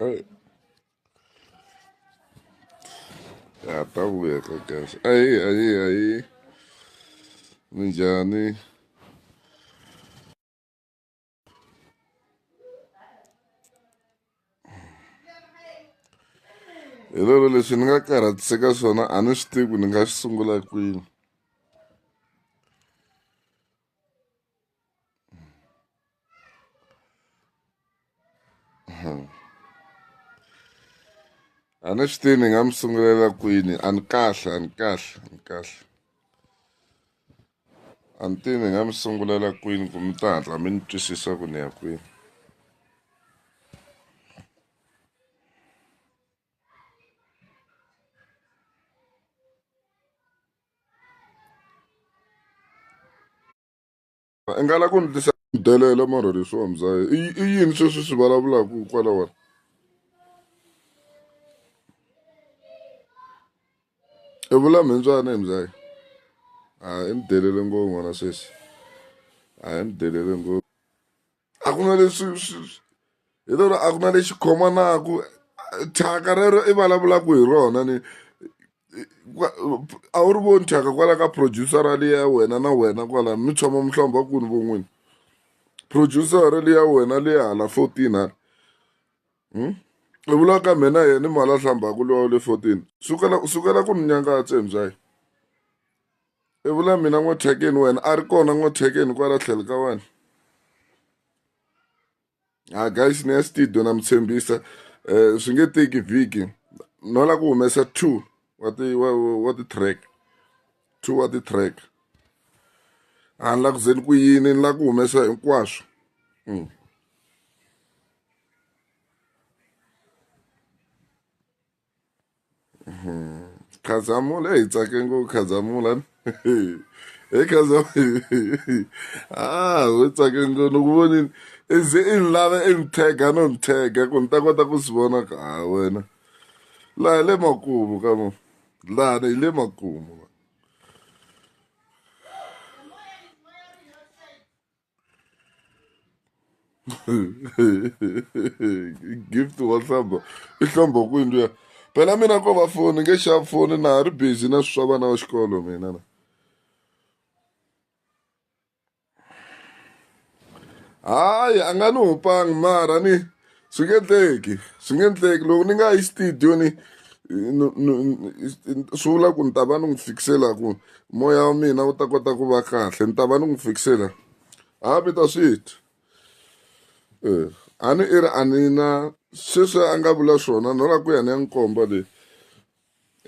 Ey. Ya ta vuya ka kahle. Ayi ayi ayi. Minjhani? Hi lero leswi ni nga karhatiseka swona a ni swi tivi ku ni nga swi sungula kwini. A ni swi tivi ni nga mi sungulela kwini a ni kahle a ni kahle a ni kahle a ni tivi ni nga mi sungulela kwini ku mi ta hatla mi ni twisisa ku ni ya kwini. I nga la ku ni tisa delela mara leswiwa mzaya i i yini sweswi swi vulavulaka kwalawani i vula mhindzwana hi mzaya a i ni delele ngopfu n'wana sweswi a i ni delele ngopfu a ku na leswi swi hi lero a ku na lexi khomanaku thyaka rero i vulavulaka hi rona ni a wu ri voni thyaka kwala ka producer liya ya wena na wena kwala mi tshama mi hlamba kwini vo n'wini producer liya wena liya hala 14 hala I vula ka mina yena i mali a hlambaka luwa wa le 14 sukela sukela ku ni nyangatsa hi mzaya i vula mina n'wathyakeni wena a ri kona n'wathyakeni kwala tlhelo ka wena ha guys ni ya studio na mi tshembisa um swi nge teki vhiki no la ku humesa two wa ti wa wa ti-track two wa ti-track a ni la ku zeni ku yini ni la ku humesa hinkwaswo. Khazamula hi tsake ngopfu Khazamula he Khazamula ah u tsake ngopfu ni ku vonile i ze i ni lava i ni tag-a no ni tag-a ku ni ta kota ku swi vona ku ha wena laha hi le makumu ka mo laha hi le makumu. Gift wa hlamba i hlamba kwini luya phela mina ko va foni nge xavi foni na ha ri busy na swi swa vana va xikolo mina na hayi a nga ni hupangi mara ni swi nge endleki swi nge endleki loko ni nga yi studio ni swi vula ku ni ta va ni n'wi fikisela ku moya wa mina wu ta kota ku va kahle ni ta va ni n'wi fikisela ha mi ta swi twa e a ni i ri a ni na sweswi a nga vula swona no lava ku ya ni ya n'wi komba leyi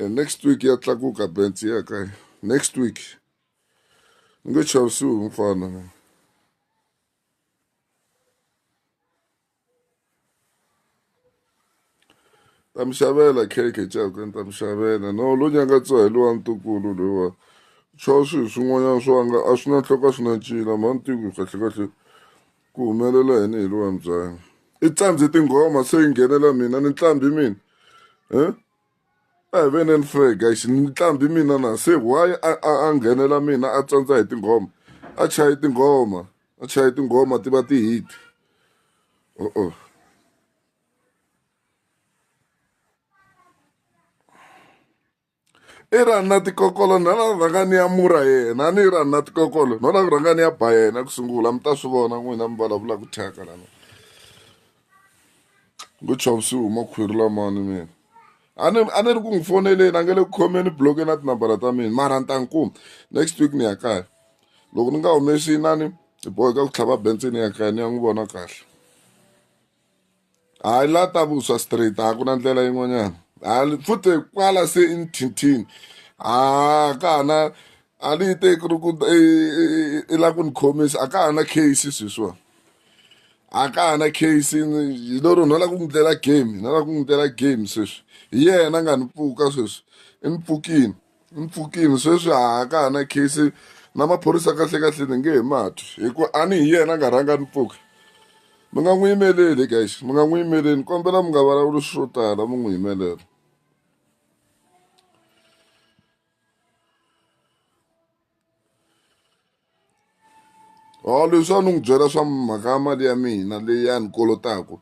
next week ya tlakuka bench ya kaya next week ni nge chavisiwi hi mfana mina. Ta mi xavela khekhe Chauke ni ta mi xavela no lo nyangatsiwa hi lowa ntukulu loyiwa chava swilo swin'wanyana swo anga a swi na nhloko a swi na ncila mhani ni tivi ku kahle kahle ku humelela yini hi lowa mbyana i tsandze tinghoma se yi nghenela mina ni nqambi mina a hi veneni fair guys ni nqambi mina na se why a a a nghenela mina a tsandza hi tinghoma a chayi tinghoma a chayi tinghoma ti va ti-hit uh-uh. I ra na tikokolo na la rhanga ni ya mura yena ni ra na tikokolo no la rhanga ni ya ba yena ku sungula mi ta swi vona n'wina mi vulavulaka thyaka lana ngo chavisiwi hi makhwiri lamani mina a ni a ni ri ku n'wi foneleni a nge le ku khomeni block na tinambara ta mina mara ni ta n'wi kuma next week ni ya kaya loko ni nga humesi inani hi boheka ku tlhava bence ni ya kaya ni ya n'wi vona kahle. Hayi la ta vuswa straight a ku na ndlela yin'wanyana hayi futhi kwala se i nthinthini a ka ha na a ni yi teki ri ku i la ku ni khomisa a ka ha na case sweswiwani a ka ha na case hi lero no la ku n'wi ndlela game no la ku n'wi ndlela game sweswi hi yena a nga ni pfuka sweswi i ni pfukini i ni pfukini sweswi a ka ha na case na maphorisa kahle kahle ni nge he ma twi hi ku a ni hi yena a nga rhanga ni pfuka. Mi nga n'wi yimeleli guys mi nga n'wi yimeleli ni kombela mi nga vulavuli swo tala mi n'wi yimelela. Oh leswi a ni n'wi byela swa mhaka ya mali ya mina leyi a ni kolotaku.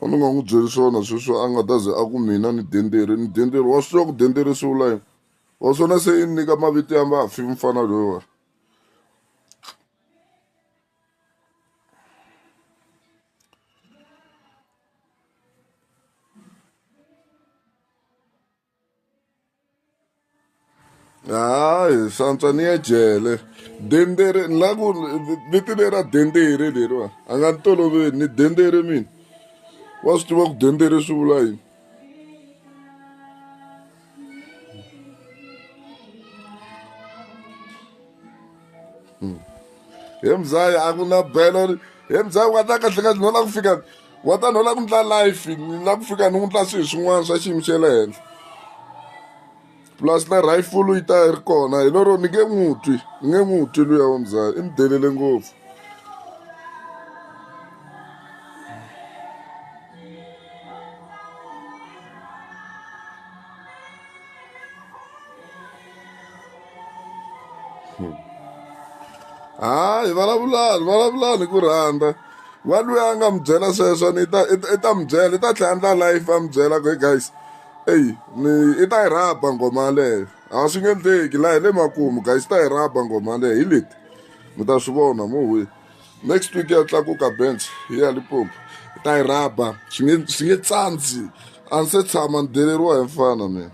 A ni nga n'wi byeli swona sweswo a nga ta ze a ku mina ni denderi ni denderi wa swi tiva ku denderi swi vula yini wa swona se i nyika mavito ya vafi mfana loyiwani. Hayi swa antswa ni ya jele dendere ni la ku vito leri ra dendere leriwani a nga ni toloveli ni dendere mina wa swi tiva ku dendere swi vula yini. He mzaya a ku na belo he mzaya wa ta kahle kahle no la ku fika wa ta no la ku ndla life ni la ku fika ni n'wi ndla swilo swin'wana swa xiyimo xa le henhla plus na rifle yi ta yi ri kona hi lero ni nge n'wi twi ni nge n'wi twi luya wa mzaya i ni delele ngopfu. Hayi vulavulani vulavulani hi ku rhandza wa luya a nga mi byela sweswo ni ta i ta mi byela i ta tlhela a endla live a mi byela ku hey guys eyi ni i ta yi rhaba nghoma yaleyo a swi nge endleki laha hi le makumu guys i ta yi rhaba nghoma yaleyo hi leti mi ta swi vona mo we next week ya tlakuka bench yi ya Limpopo i ta yi rhaba swi nge swi nge tsandzi a ni se tshama ni deleriwa hi mfana mina.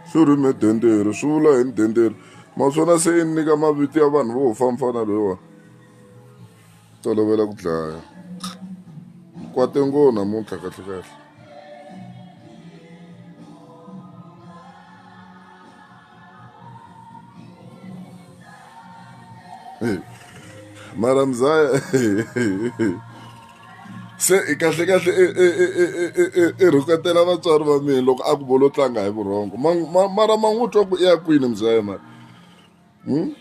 Swi ri dendere swi vula yini dendere ma swona se i nyika mavito ya vanhu vo fa mfana loyiwani tolovela ku dlaya kwate ngo namuntlha kahle kahle. Mara mzaya se kahle kahle i rhuketela vatswari va mina loko a ku vo lo tlanga hi vurhongo mara ma n'wi twa ku i ya kwini mzaya mara hmm?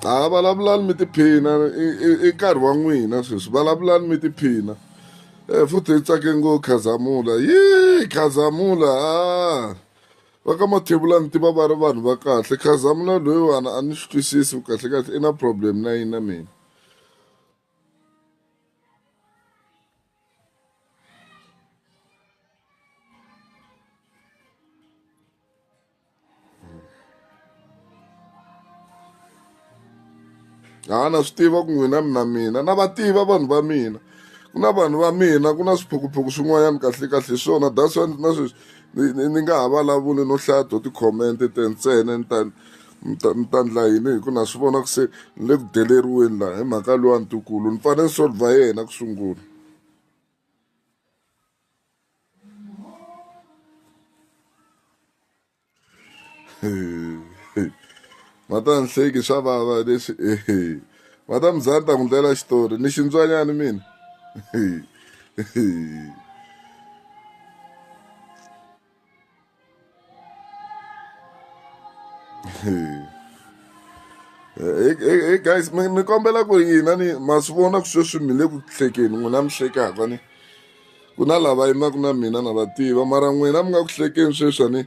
Ha vulavulani mi tiphina i nkarhi wa n'wina sweswi vulavulani mi tiphina futhi hi tsake ngopfu Khazamula yi Khazamula ha va ka Mathebula ni tiva va ri vanhu va kahle Khazamula loyiwani a ni swi twisisi ku kahle kahle i na problem na yini na mina. Ha na swi tiva ku n'wina mi na mina na va tiva vanhu va mina ku na vanhu va mina ku na swiphukuphuku swin'wanyana kahle kahle hi swona that's why na sweswi ni nga ha vulavuli no hlaya to ti-comment te ntsena ni ta ni ta ni ta ndla yini hi ku na swi vona ku se ni le ku deleriweni laha hi mhaka luwa ntukulu ni fanele ni solver yena ku sungula. Ma ta ni hleki swa vava leswi ma ta mi za ni ta n'wi ndlela xitori ni xintswanyani mina hey guys mi kombela ku yina ni ma swi vona ku sweswi mi le ku hlekeni n'wina mi hlekaka ni. Ku na lava yimaka na mina na va tiva mara n'wina mi nga ku hlekeni sweswi a ni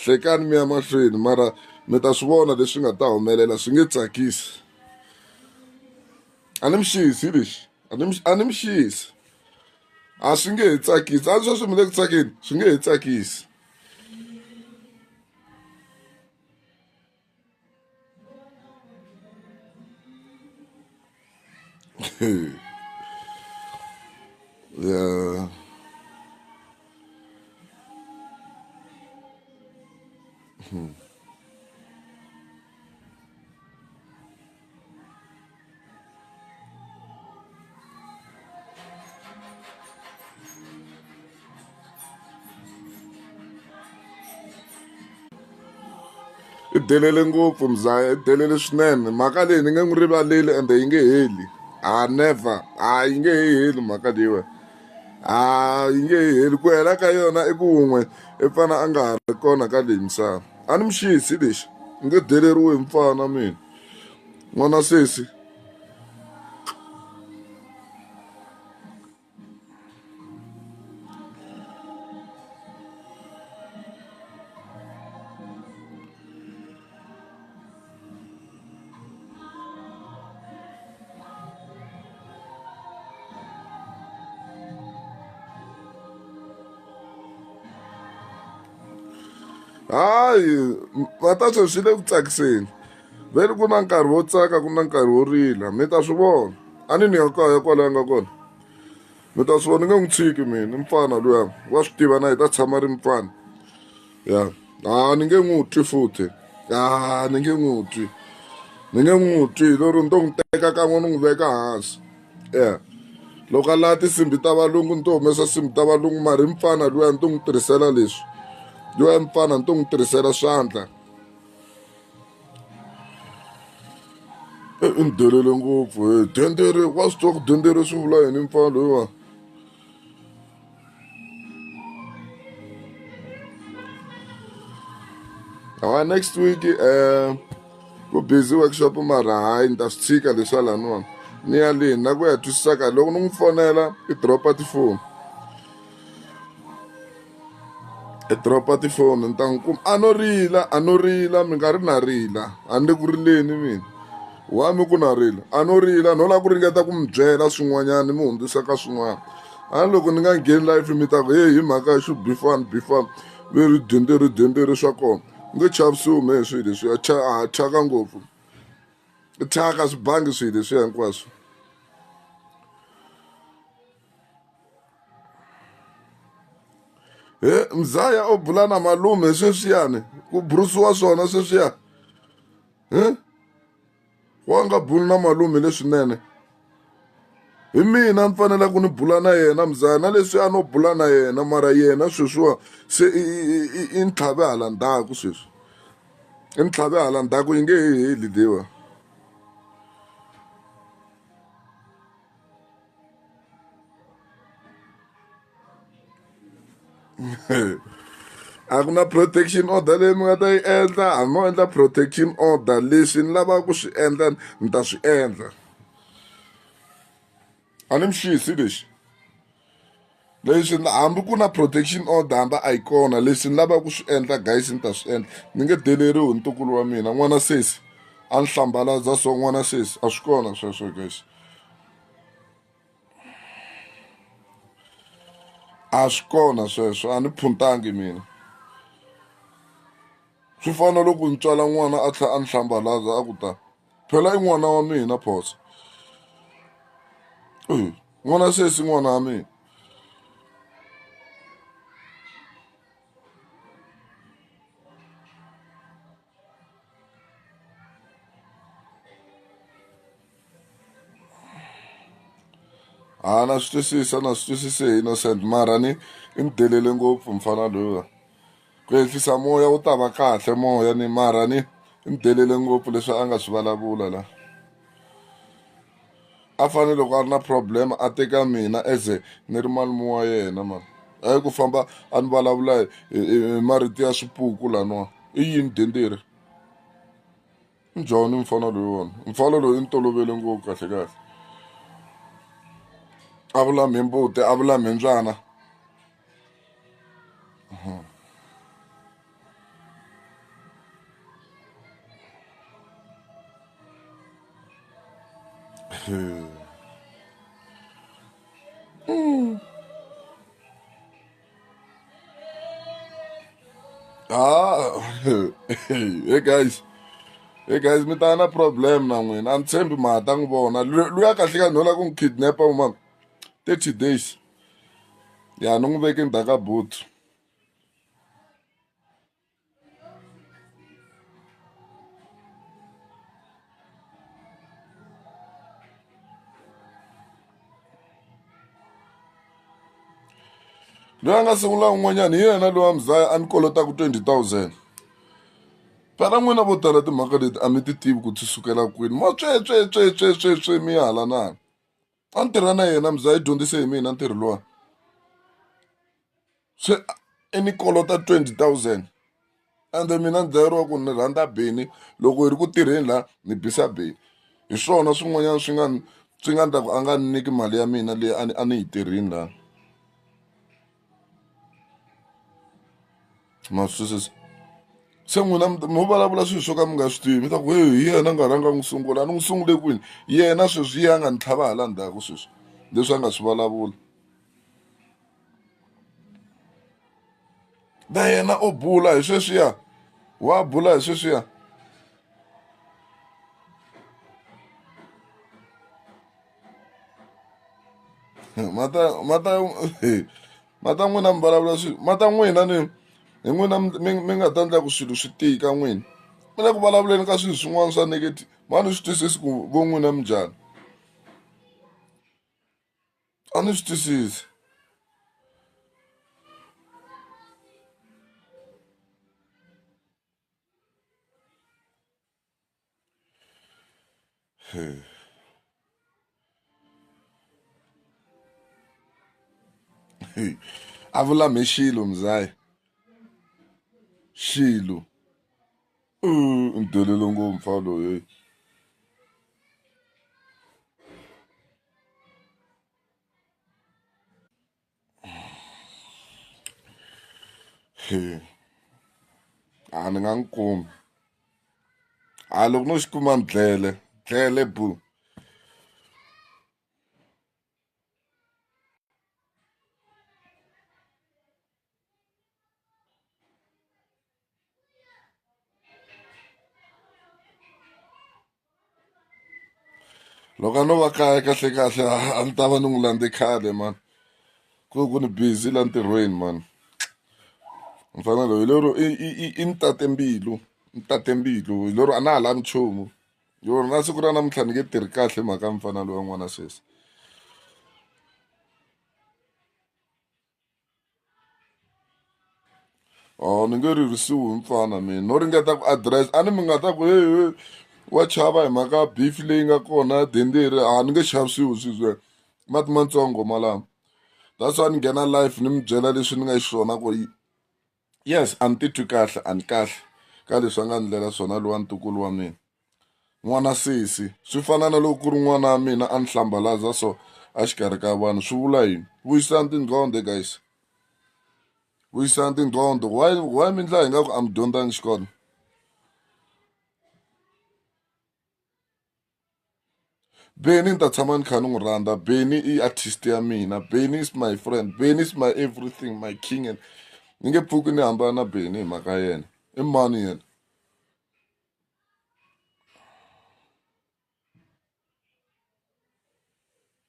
hlekani mi ya mahlweni mara mi ta swi vona leswi nga ta humelela swi nge tsakisi a ni mi xisi hi lexi a ni mi a ni mi xisi a swi nge he tsakisi a sweswi mi le ku tsakeni swi nge he tsakisi. Yeah. Hmm. I delele ngopfu mzaya, i delele swinene. Mhaka leyi ni nge n'wi rivaleli ende yi nge heli. A never, a yi nge he heli mhaka leyiwani. A yi nge he heli ku hela ka yona i ku wun'we i fana a nga ha ri kona ka leyi misava. A ni mi xisi lexi ni nge deleriwi hi mfana mina n'wana sesi. Hayi va ta sweswi swi le ku tsakiseni ve ri ku na nkarhi wo tsaka ku na nkarhi wo rila mi ta swi vona a ni ni ya kaya kwala a nga kona mi ta swi vona ni nge n'wi tshiki mina i mfana luya wa swi tiva na hi ta tshama ri mfana ya a ni nge n'wi twi futhi a ni nge n'wi twi ni nge n'wi twi lero ni to n'wi teka kan'we ni n'wi veka hansi ya loko a lava tinsimbhi ta valungu ni to humesa tinsimbhi ta valungu mara i mfana luya ni to n'wi tirhisela leswi luya i mfana ni to n'wi tirhisela swandla i ni delele ngopfu he dendere wa swi tiva ku dendere swi vula yini mfana loyiwani hawa next week ku busy workshop mara hayi ni ta swi tshika leswa laniwani ni ya leni na ku ya twisisa kahle loko ni n'wi fonela i drop-a tifoni i drop-a tifoni ni ta n'wi kuma a no rila a no rila mi nga ri na rila a ni le ku rileni mina wa mi ku na rila a no rila no lava ku ringeta ku mi byela swin'wanyana ni mi hundzisa ka swin'wana a ni loko ni nga ngheni life mi ta ku heyi hi mhaka ya xo bifani bifani ve ri dyenderi dyenderi swa kona u nge chavisiwi mehe swilo leswiya a thyaka ngopfu i thyaka swi bangi swilo leswiya hinkwaswo. He mzaya o bula na malume sweswiyani ku burusiwa swona sweswiya he wa nga buli na malume leswinene hi mina ni fanele ku ni bula na yena mzaya na leswi a no bula na yena mara yena sweswiwa se i ni tlhave hala ndzhaku sweswi i ni tlhave hala ndzhaku yi nge he heli leyiwa. A ku na protection order leyi mi nga ta yi endla hambi mo endla protection order leswi ni lavaka ku swi endla ni ta swi endla a ni mi xisi lexi leswi hambi ku na protection order hambi a yi kona leswi ni lavaka ku swi endla guys ni ta swi endla ni nge deleriwi hi ntukulu wa mina n'wana sesi a ni hlambalaza so n'wana sesi a swi kona sweswo guys. A swi kona sweswo a ni phuntangi mina swi fana na loko ni tswala n'wana a tlhela a ni hlambalaza a ku ta phela i n'wana wa mina phosa n'wana sesi n'wana wa mina. Ha na swi twisisa na swi twisisa hi Innocent mara ni i ni delele ngopfu mfana loyiwa ku ehlisa moya wu ta va kahle moya ni mara ni i ni delele ngopfu leswi a nga swi vulavula la a fanele loko a ri na problem a teka mina as ni ri malume wa yena mani hayi ku famba a ni vulavula hi marito ya swipuku laniwa i yini denderi. Njhani mfana loyiwani mfana loyi i ni tolovele ngopfu kahle kahle a vula mhe mbuti a vula mhe mbyana. Ah, hey guys hey guys mi ta na problem na n'wina a ni tshembi ma ha ta n'wi vona luya kahle ka no la ku n'wi kidnap-a uma 30 days ya ni n'wi veke ndzhaku ka boot. Loyi a nga sungula un'wanyana hi yena lowa muzaya a ni kolotaka 20 000. Phela n'wina vo tala timhaka leti a mi ti tivi ku ti sukela kwini mo tswetswetswetswetswe mi ya hala na hala. A ni tirha na yena mzaya i dyondzise hi mina ntirho luwa se i ni kolota 20 000 ende mina ni dlayeriwa ku ni rhandza Benny loko hi ri ku tirheni la ni bisa Benny hi swona swin'wanyana swi nga endla ku a nga ni nyiki mali ya mina leyi a ni yi tirhini la ma swi twisisa se n'wina mo vulavula swilo swo ka mi nga swi tivi mi ta ku he hi yena a nga rhanga n'wi sungula a ni n'wi sungule kwini yena sweswi hi yena a nga ni tlhava hala ndzhaku sweswi leswi a nga swi vulavula na yena o bula hi sweswiya wa bula hi sweswiya mata mata mata n'wina mi vulavula swilo mata n'wina ni hi n'wina mi nga ta endla ku swilo swi tika n'wina mi le ku vulavuleni ka swilo swin'wana swa negative ma ni swi twisisi ku vo n'wina mi njhani a ni swi twisisi. A vula mhe xilo mzaya xilo u delele ngopfu mfana loyi. A ni nga n'wi kumi a loko no xi kuma ni dlele dlele bu. Loko a no va kaya kahle kahle a ni ta va ni n'wi landze khale mani ku ku ni busy la ntirhweni mani mfana loyi hi lero i ni tate mbilu ni tate mbilu hi lero a na ha lavi nchumu yo na siku ra namuntlha ni nge tirhi kahle hi mhaka mfana loyi wa n'wana sweswi. Oh ni nge ririsiwi hi mfana mina no ringeta ku address a ni mi nga ta ku he wa chava hi mhaka beef leyi nga kona dendere a ni nge chavisiwi sweswiya mati matsongo malama that's why ni nghena live ni mi byela leswi ni nga xiswona ku yes a ni titwi kahle a ni kahle ka leswi a nga ndlela swona lowa ntukulu wa mina. N'wana sesi swi fana na loko ku ri n'wana wa mina a ni hlambalaza so a xikarhi ka vanhu swi vula yini vuyisani tinqondo guys vuyisani tinqondo why mi ndla ingaku a mi dyondzangi xikolo. Benny ni ta tshama ni kha ni n'wi rhandza Benny i artist ya mina Benny is my friend Benny is my everything my king and ni nge pfuki ni hambana na Benny hi mhaka yena i mani yena.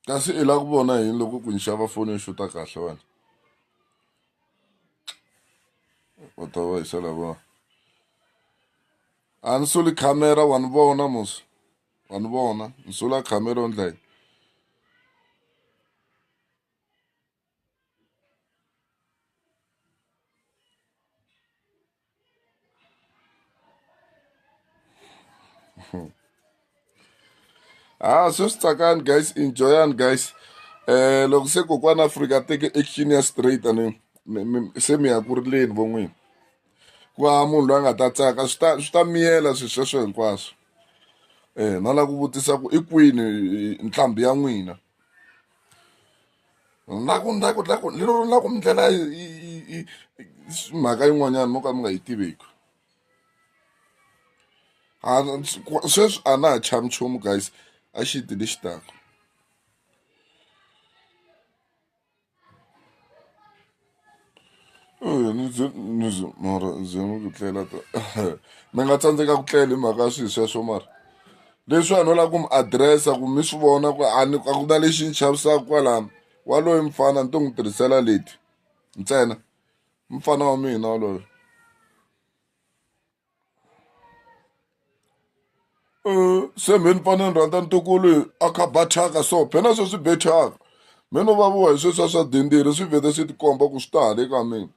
Kasi i lava ku vona yini loko ku ni xava foni yo xuta kahle wena u ta va hisa lava a ni suli khamera wa ni vona mos wa ni vona ni sula khamera u ndla yini. Ah sweswi tsakani guys enjoyani guys loko se kokwana Afrika a teke action ya straight a ni se mi ya ku rileni vo n'wini ku hava munhu loyi a nga ta tsaka swi ta miyela swilo sweswo hinkwaswo na la ku vutisa ku i kwini nqambi ya n'wina na ku na ku na ku lero na ku mi ndlela mhaka yin'wanyana mo ka mi nga yi tiveki a sweswi a na ha chavi nchumu guys a xi ti lexi taka. Ni ze ni ze mara ni ze ni ku tlela ta mi nga tsandzeka ku tlela hi mhaka ya swilo sweswo mara leswiwani no lava ku mi adirese ku mi swi vona ku a ni a ku na lexi ni chavisaka kwalano waloye mfana ni to n'wi tirhisela leti ntsena mfana wa mina waloye. Se me ni fane ni rhandza ntukulu a kha ba thyaka so phela sweswi be thyaka me no vaviwa hi sweswiya swa dendere swi vhete swi tikomba ku swi ta hale ka mina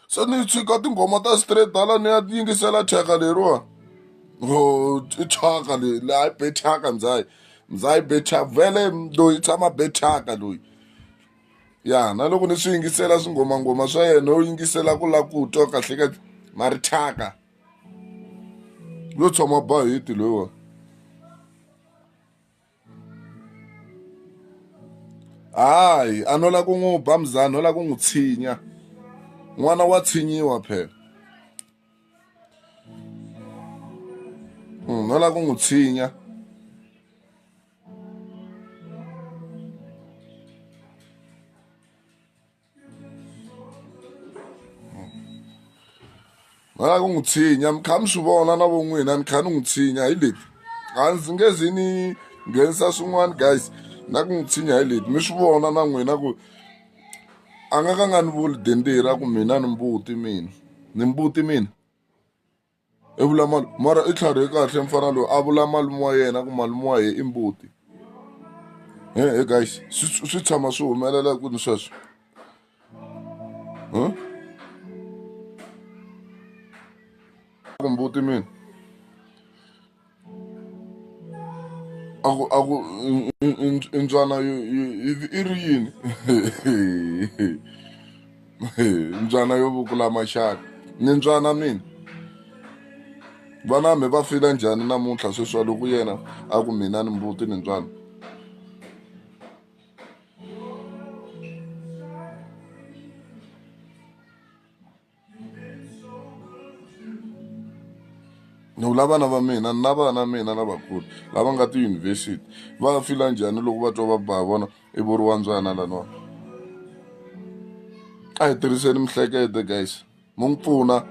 se ni tshika tinghoma ta straight hala ni ya yingisela thyaka leriwa. Oh, i thyaka leyi laha i be thyaka mzaya mzaya be thyaka vhele loyi i tshama be thyaka loyi ya na loko ni swi yingisela swingomangoma swa yena u yingisela ku lava ku twa kahle kahle mari thyaka yo tshama ba hiti loyiwa hayi a no la ku n'wi ba mzana no la ku n'wi tshinya n'wana wa tshinyiwa phela no la ku n'wi tshinya No la ku n'wi tshinya mi kha mi swi vona na vo n'wina ni kha ni n'wi tshinya hi leti a ndzi nge zi ni nghenisa swin'wana guys na ku n'wi tshinya hi leti mi swi vona na n'wina ku a nga ka nga ni vuli dendera ku mina ni mbuti mina ni mbuti mina i vula malume mara i tlharihe kahle mfana loyi a vula malume wa yena ku malume wa yena i mbuti he guys swi swi tshama swi humelela kwini sweswo huh? ku mbuti mina a ku a ku i mbyana i ri yini mbyana yo vukula maxaka ni mbyana mina vana me va fila njhani namuntlha sweswi loko yena a ku mina ni mbuti ni mbyana. Ni vula vana va mina na vana mina lavakulu lava nga tiyunivhesiti va fila njhani loko va twa va ba vona i vuriwa mbyana laniwa a hi tirhiseni miehleketo guys mi n'wi pfuna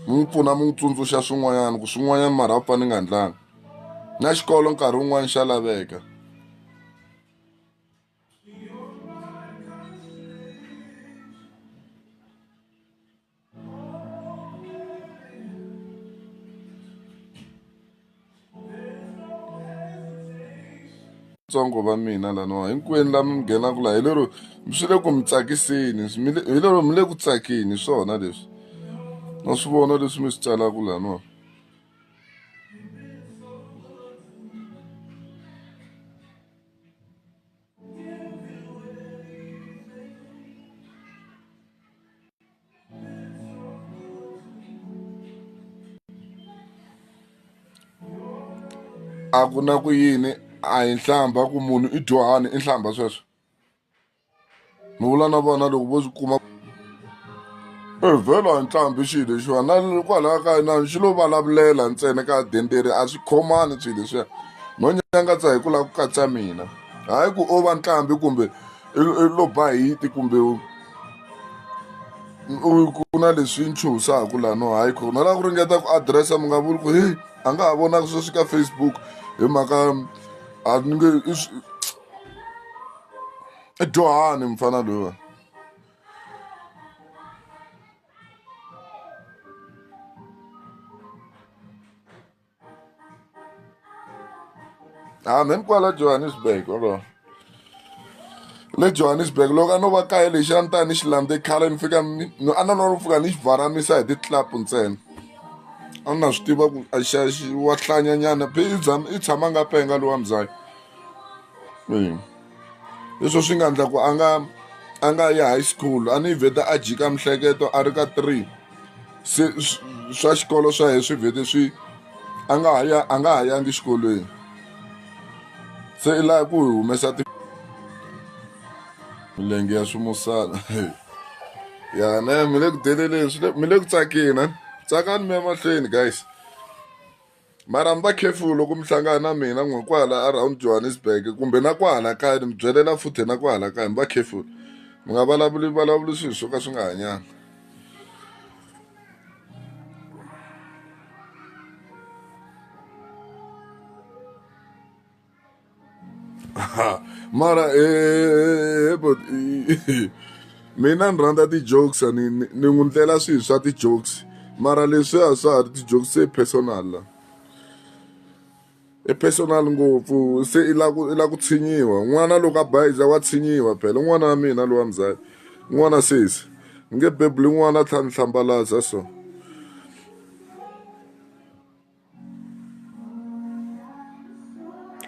mi n'wi pfuna mi n'wi tsundzuxa swin'wanyana ku swin'wanyana mara a pfa ni nga ndlanga na xikolo nkarhi wun'wani xa laveka. Vatsongo va mina laniwa hinkwenu la mi nghenaka la hi lero swi le ku mi tsakiseni hi lero mi le ku tsakeni hi swona leswi na swi vona leswi mi swi tsalaka laniwa. A ku na ku yini a hi nhlamba ku munhu i dyohani i nhlamba sweswo ni vula na vona loko vo swi kuma e vhela a ntlhambi xilo lexiwani na kwalaya ka hina xi lo vulavulela ntsena ka dendere a swi khomani swilo leswiya no nyangatsa hi ku lava ku katsa mina hayi ku o va ntlhambi kumbe i lo ba hiti kumbe ku na leswi nchuhisaka laha no hayi kona lava ku ringeta ku adirese mi nga vuli ku heyi a nga ha vonaki sweswi ka Facebook hi mhaka a ni nge i swi i dyohani mufana loyiwani. Ha me ni kwala Johannesburg wolowo le Johannesburg loko a no va kaya lexi a ni ta ni xi landze khale ni fika ni a na no fika ni xi varamisa hi ti-club ntsena a ni na swi tiva ku a xa xi wa hlanyanyana i i tshama nga penga lowa mzaya leswo swi nga endla ku a nga a nga yi high school a ni vheta a jika miehleketo a ri ka 3 se swa xikolo swa yena swi vhete swi a nga ha ya a nga ha yangi xikolweni se i lava ku hi humesa ti milenge ya swimusana ya ne mi le ku deleleni swi le mi le ku tsakeni tsakani mi ya mahlweni guys. Mara mi va careful loko mi hlangana na mina n'we kwala around Johannesburg kumbe na kwahala kaya ni mi byelela futhi na kwahala kaya mi va careful mi nga vulavuli vulavuli swilo swo ka swi nga hanyanga. Mara but mina ni rhandza ti-jokes a ni ni ni n'wi ndlela swilo swa ti-jokes mara leswiya swa ha ri ti-jokes se personal la i personal ngopfu se i lava ku i lava ku tshinyiwa n'wana loko a bayiza wa tshinyiwa phela i n'wana wa mina lowa mzala n'wana sesi ni nge bebuli n'wana a tlhela a ni hlambalaza so.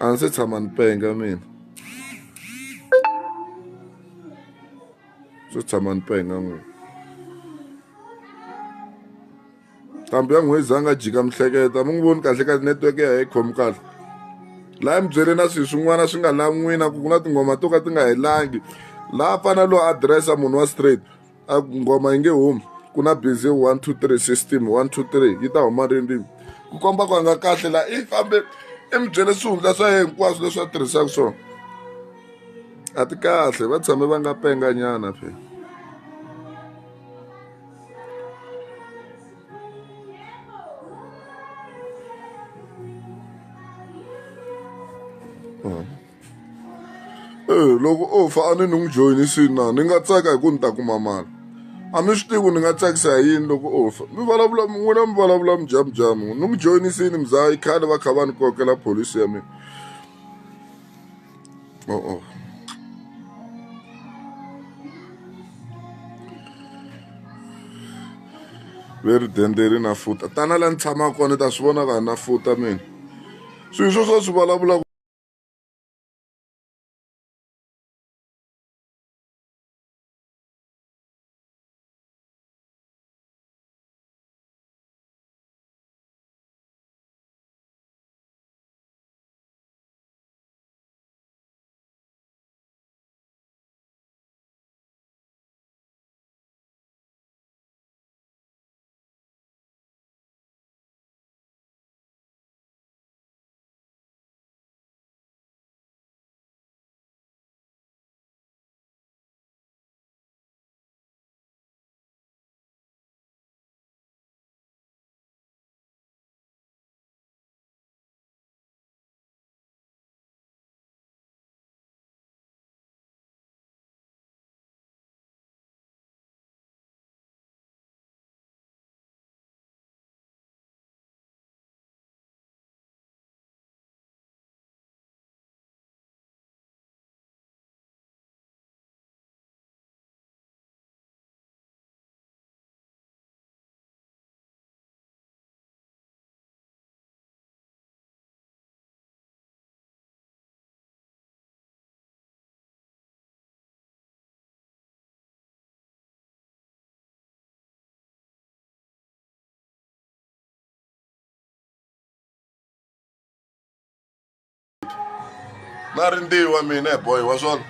A ni se tshama ni penga mina se tshama ni penga n'wina nqambi ya n'hwezi a nga jika mihleketa mi n'wi voni kahle kahle network ya yi khomi kahle laha mi byele na swilo swin'wana swi nga la n'wina ku ku na tinghoma to ka ti nga helangi laha fana lowu adiresa munhu wa straight a nghoma yi nge humi ku na busy 1 2 3 system 1 2 3 yi ta huma rini rini ku komba ku nga kahle la i fambe i mi byele swihundla swa yena hinkwaswo leswi a tirhisaka swona a ti kahle va tshame va nga penga nyana phela. E loko o fa a ni ni n'wi joyinisini na ni nga tsaka hi ku ni ta kuma mali a mi swi tivi ku ni nga tsakisa hi yini loko o fa mi vulavula n'wina mi vulavula mijamujamu ni n'wi joyinisini mzaya i khale va kha va ni kokela pholisi ya mina o-o ve ri dende ri na futa tana la ni tshamaka kona ni ta swi vona ka na futa mina swilo sweswo swi vulavulaka. Na rindziwa mina hi boy wa swona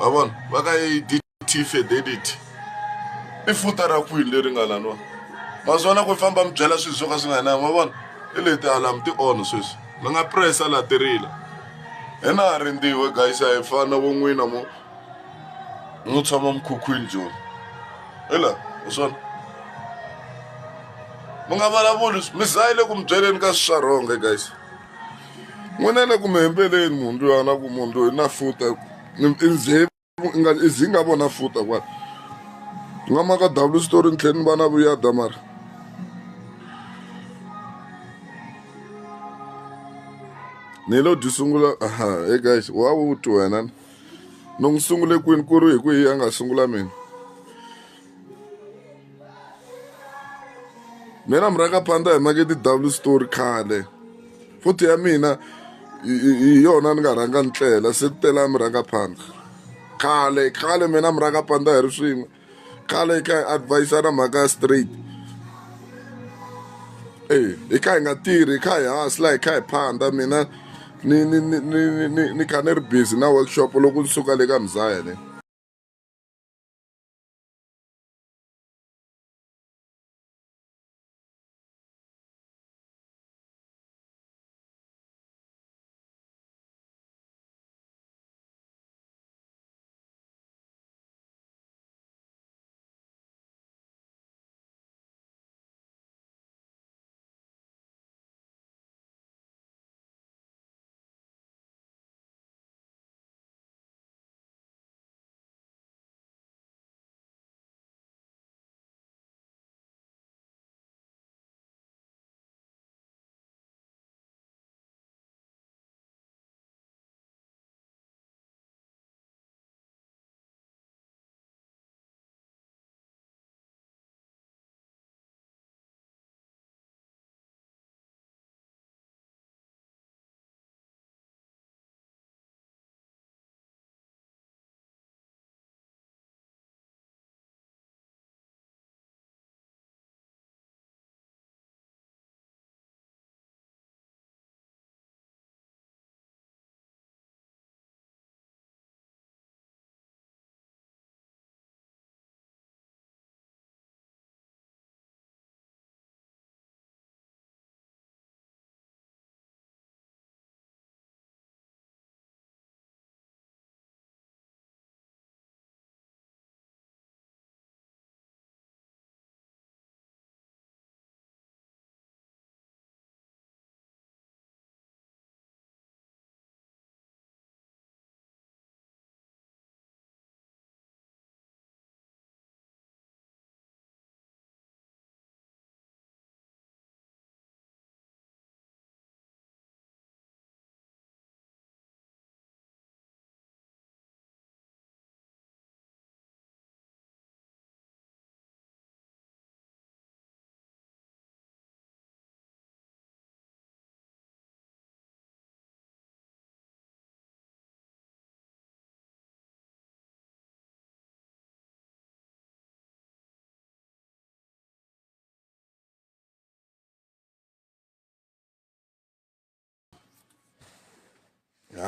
wa vona va ka ADT Fidelity i futa ra kwini leri nga laniwa ma swi vona ku famba mi byela swilo swo ka swi nga na ma vona i leti alarm ti on sweswi ni nga pressa la ti rila hi na rindziwe guys a hi fana vo n'wina mo no tshama mukhukhwini joni hi la wa swona mi nga vulavuli mi za yi le ku mi byeleni ka swi swa wrong guys n'wina le ku mi hembeleni munhu luya na ku munhu loyi na futa i ze nga i zi nga vona futa kwala ni nga maka w story ni tlhela ni va na vuyada mara ni lo dyi sungula aha hey guys wa wu twi wena ni n'wi sungule kwini ku ri hi ku hi a nga sungula mina mina murhangaphandla hi make ti-w story khale futhi ya mina hi yona ni nga rhanga ni tlela se ku tela murhangaphandla khale khale mina murhangaphandla hi ri swin'we khale hi kha hi advise-ana mhaka ya straight e hi kha hi nga tirhi hi kha hi hasla hi kha hi phanda mina ni ni ni ni ni ni kha ni ri busy na workshop loko ni suka le ka mzaya ne.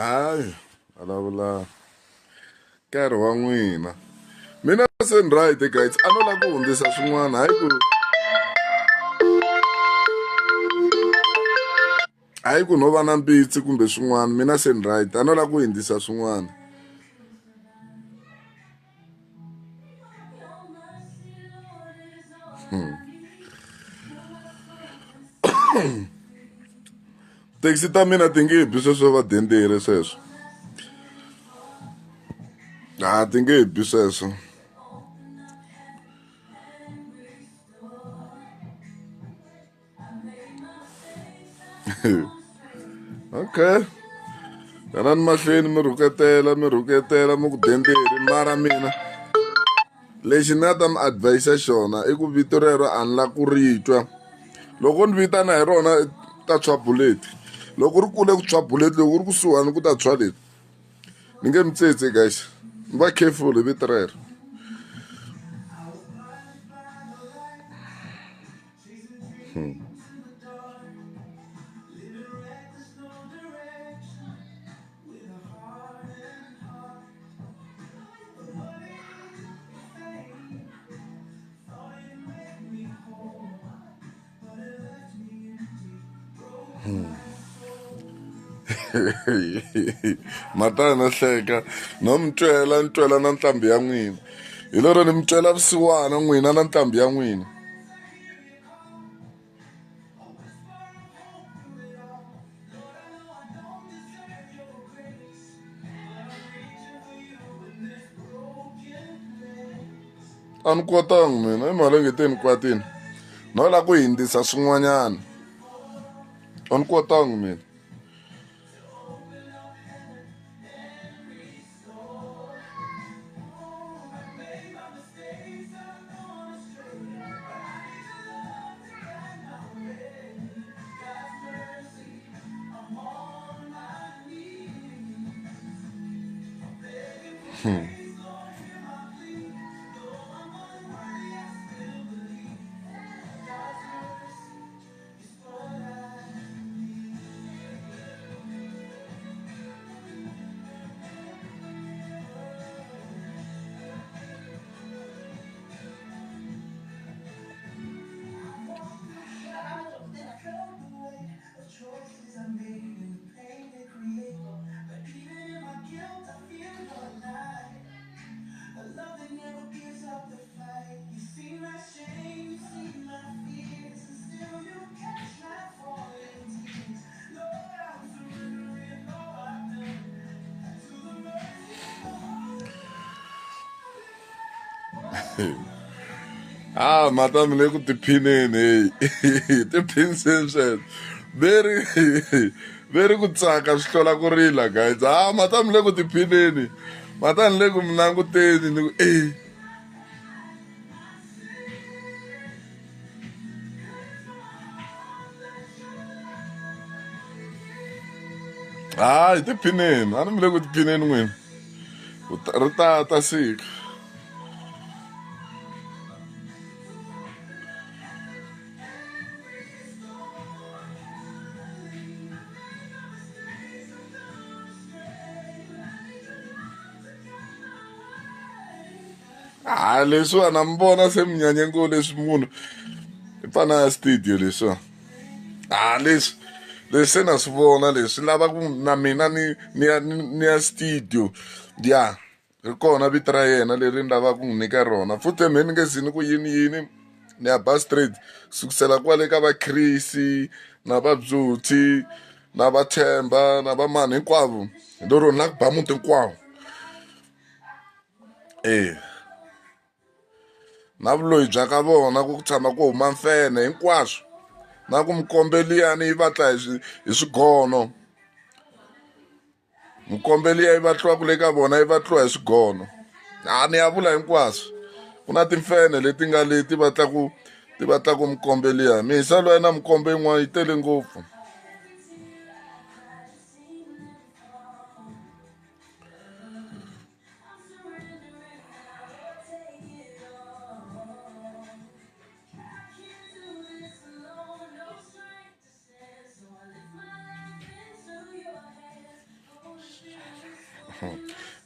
Hayi, vulavula nkarhi wa n'wina. Mina se ni right guys, a no lava ku hundzisa swin'wana hayi ku hayi ku no va na mbitsi kumbe swin'wana mina se ni right a no lava ku hundzisa swin'wana. Taxi ta mina ti nge bi sweswo vadenderi sweswo a ti nge bi sweswo. Okay yanani mahlweni mi rhuketela mi rhuketela mi ku denderi mara mina lexi ni nga ta mi advise xona i ku vito rero a ni la ku ri twa loko ni vitana hi rona ta tshwa bullet loko ri kule ku tshwa bullet loko ri kusuhani ku ta tshwa leti ni nge mi tsetse guys mi va careful hi vito rero. Matana hleka no mi twela ni twela na nqambi ya n'wina hi lero ni mi twela vusiwana n'wina na nqambi ya n'wina. A ni kwatanga mina i mhaka leyi nge te ni kwatile no lava ku hindzisa swin'wanyana a ni kwatanga mina. Ah, mata mi le ku tiphineni heyi tiphiniseni sweswo ve ri ve ri ku tsaka swi hlwela ku rila guys ah mata mi le ku tiphineni mata ni le ku mi languteni ni ku e hayi tiphineni a ni mi le ku tiphineni n'wina ri ta ta siku. Ha leswiwa na mi vona se mi nyanye ngo leswi munhu i fana ya studio leswiwa ha leswi leswi se na swi vona leswi lava ku na mina ni ni ya ni ya studio ya ri kona vito ra yena leri ni lavaka ku n'wi nyika rona futhi mhe ni nge zi ni ku yini yini ni ya ba straight sukusela kwale ka va Chris na va Beauty na va Themba na va mani hinkwavo hi lero ni la ku ba muti hinkwawo e na vuloyi bya ka vona ku tshama ku huma mfenhe hinkwaswo na ku mikombe liyani yi vatla hi hi swigono mikombe liya yi vatliwaka le ka vona yi vatliwa hi swigono a ni ya vula hinkwaswo ku na timfenhe leti nga le ti vatlaku ti vatlaku mikombe liya mihisa loyi na mikombe yin'wana yi tele ngopfu.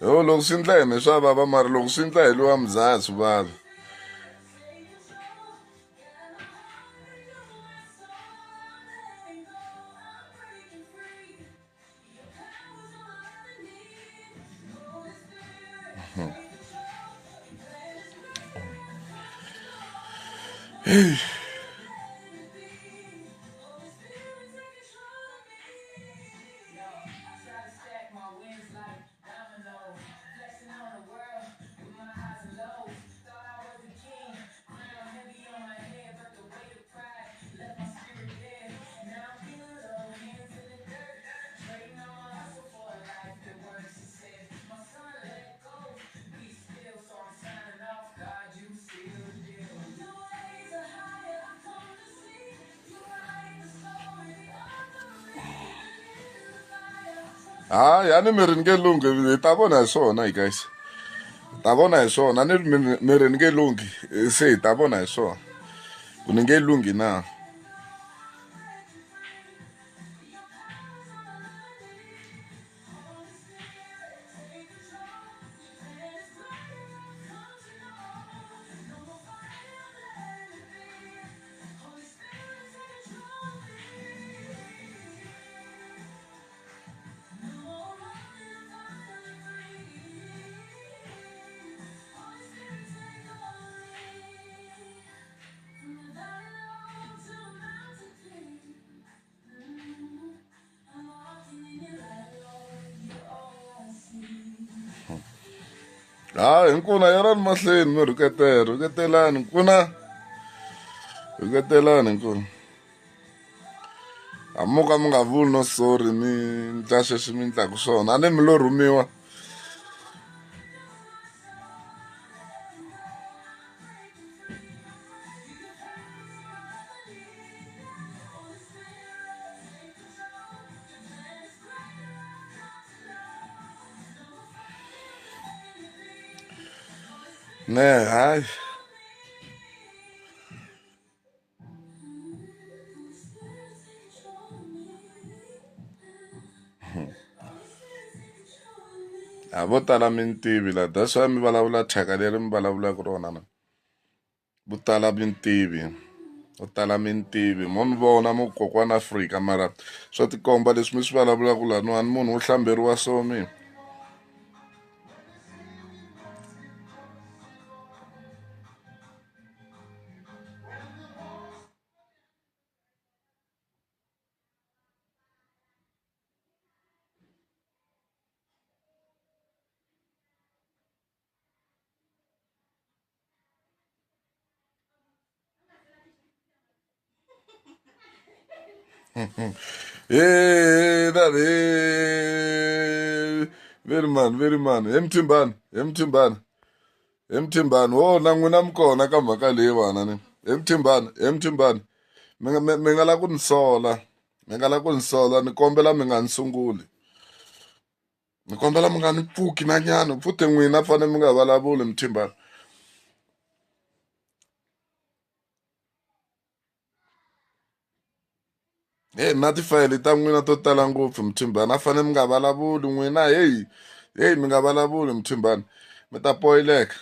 Yo loko swi ndla hi swa vava mara loko swi ndla hi lowa muzaya swi vava. Hey. Hayi a ni miri ni nge lunghi hi ta vona hi swona hi guys hi ta vona hi swona a ni ri miri ni nge lunghi se hi ta vona hi swona ku ni nge lunghi na. Ha hinkuna yarani mahlweni mi rhuketela rhuketelani nkuna rhuketelani nkuna a mo ka mi nga vuli no sorry mi ndla sweswi mi ndlaku swona a ni mi lo rhumiwa. Ne hayi. A vo tala mi ni tivi la that's why mi vulavula thyaka leri mi vulavulaka rona na vo tala mi ni tivi vo tala mi ni tivi mo ni vona mo kokwana Afrika mara swa tikomba leswi mi swi vulavulaka laniwani munhu wo hlamberiwa so mina. Hey, that hey. Very man, very man. He Mthimbani, he Mthimbani. He Mthimbani, wo na n'wina mi kona ka mhaka leyiwani ni. He Mthimbani, he Mthimbani. Mi nga mi nga la ku ni sola. Mi nga la ku ni sola, ni kombela mi nga ni sunguli. Ni kombela mi nga ni pfuki na nyana, futhi n'wina fanele mi nga vulavuli Mthimbani. Heyi na tifayele ta n'wina to tala ngopfu Mthimbani a fanele mi nga vulavuli n'wina heyi heyi mi nga vulavuli Mthimbani mi ta poyileka.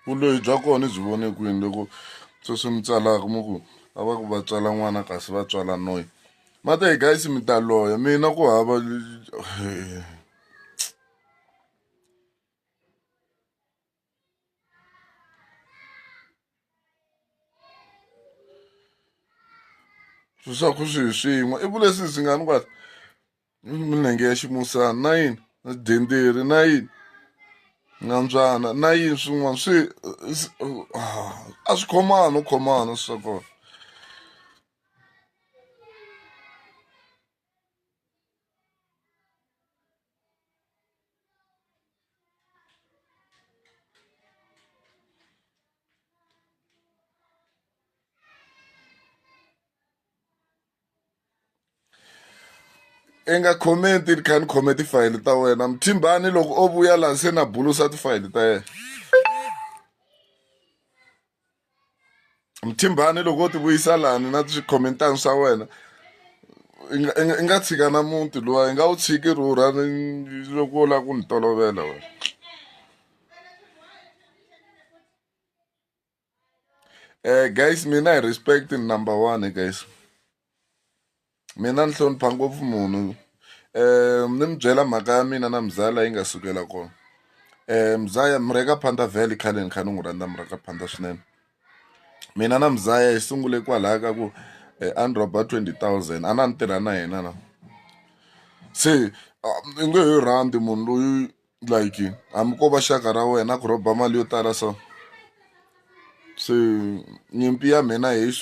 Vuloyi bya kona i byi vone kwini loko sweswi mi tsalaka mi ku a va ku va tswala n'wana kasi va tswala noyi mate guys mi ta loya mina ku hava. Swilo swa ku swi hi swin'we i vule swi swi nga ni kwala milenge ya ximusana na yini na denderi na yini na mbyana na yini swin'wana swi a swi khomani u khomana swi swa kona. I nga comment-i ni kha ni khome tifayili ta wena mthimbani loko o vuya laha se na bulusa tifayili ta yena mthimbani loko o ti vuyisa lani na swikhomentani swa wena i nga tshika na muti luwa i nga wu tshiki rhurha loko u lava ku ni tolovela wena. Guys mina hi respect ni number one guys mina ni hlonipha ngopfu munhu ni mi byela mhaka ya mina na mzala yi nga sukela kona mzaya mureka phanda vhele khale ni kha ni n'wi rhandza mureka phanda swinene mina na mzaya hi sungule kwalaya ka ku a ni rhoba 20000 a na ni tirha na yena na se i nge he rhandzi munhu loyi like hambi ko va xaka ra wena ku rhoba mali yo tala so se nyimpi ya mina hi